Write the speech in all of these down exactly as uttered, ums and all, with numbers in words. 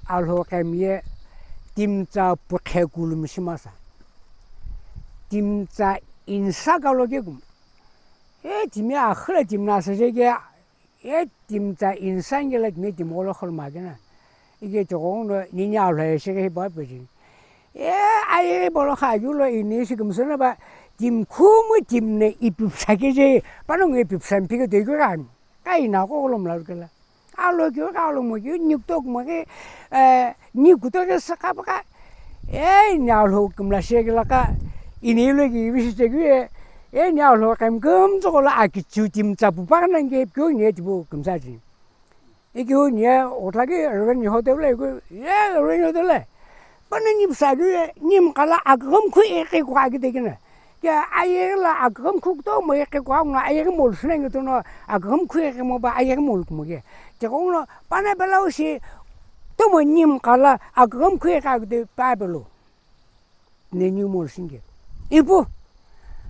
Alhou qhemi ye timtsa pukhe kulumishi masa. Timtsa insa kalo ke kum. E timi akhila timna sa je ke, e timtsa insa ngela timi timi olo khol ma ke na. Ike to kono nini alhou ye sheke hi ba pe jin. E aye bolo kha ju lo ini shi kumsana ba tim khumu timne ipipsa ke je, panongu ipipsa mpike de ju ran. Kaina ko lo mla kela. Alo kyo ka lo mo kyo nyuk tok mo ke, eh, nyuk to ke sa ka ba ka. Eh, nya lo kumla she ke la ka. Ini lo ki bi shi che kyo. Eh, nya lo kam kum to ko la a ki chu timtsa pu pa na nge kyo nye ti bu kumsa ji. Ikyo nye o tla ke ren hotel le ko. Ye ren hotel le. Pana nyipsa keu ye, nyimqala aküghümkhu ighi kugha kite kena. Ke ayeghi la aküghümkhu kutomo ighi kugha nguno ayeghi molu shina nge tono aküghümkhu ighi mo ba ayeghi molu kumo ke. Ke kono pana belau shi tomo nyimqala aküghümkhu ighi kite pa belo. Ne nyu molu shinge. Ipu,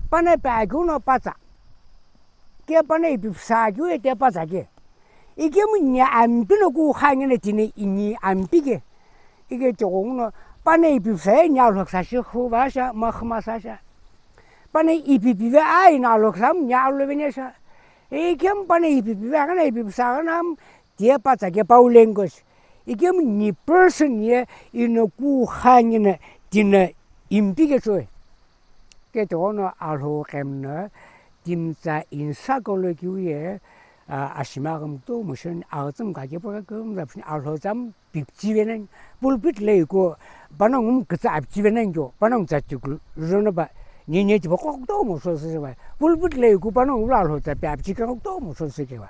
pana pe akeu no patsa. Ke pana ipi psa keu ye te patsa ke. Ikemu nya ampi no ku kha ngene tine ini ampi ke. Ike chokong no pana ipi psa ye nya lhok sa shi khu ba sha, ma khu ma sa sha. Pana ipi pi ve ai na lhok sa nya lo ve ne sha. Ikemu pana ipi pi ve kana ipi psa kana am tie patsa ke pau language. Ikemu ni person ye ino ku kha ngene tine impi ke choi. Ke tono alhou qhemno timtsa insa kolo kiu ye, a, ashima ghum to motion aghütsüm ka ke pura kum rapshin alhou tsam pipchi venan pulpit le ko panongu mkitsa apchi venan jo panongu tsa chuklu jono ba ni ne ti ba kok to mo so se ba pulpit le ko panongu la alhou tsa pe apchi ka kok to mo so se ke ba.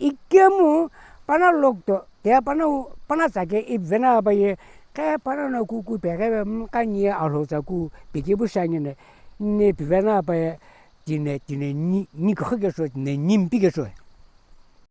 Ikemu pana lokto, te pana u, pana tsake ipvena apaye, ke pana no kuku peghe mkanye alhou tsaku peke bu shanye ne, ne pivena apaye, tine, tine ni, ni kukhu ke so, tine ni mpi ke so.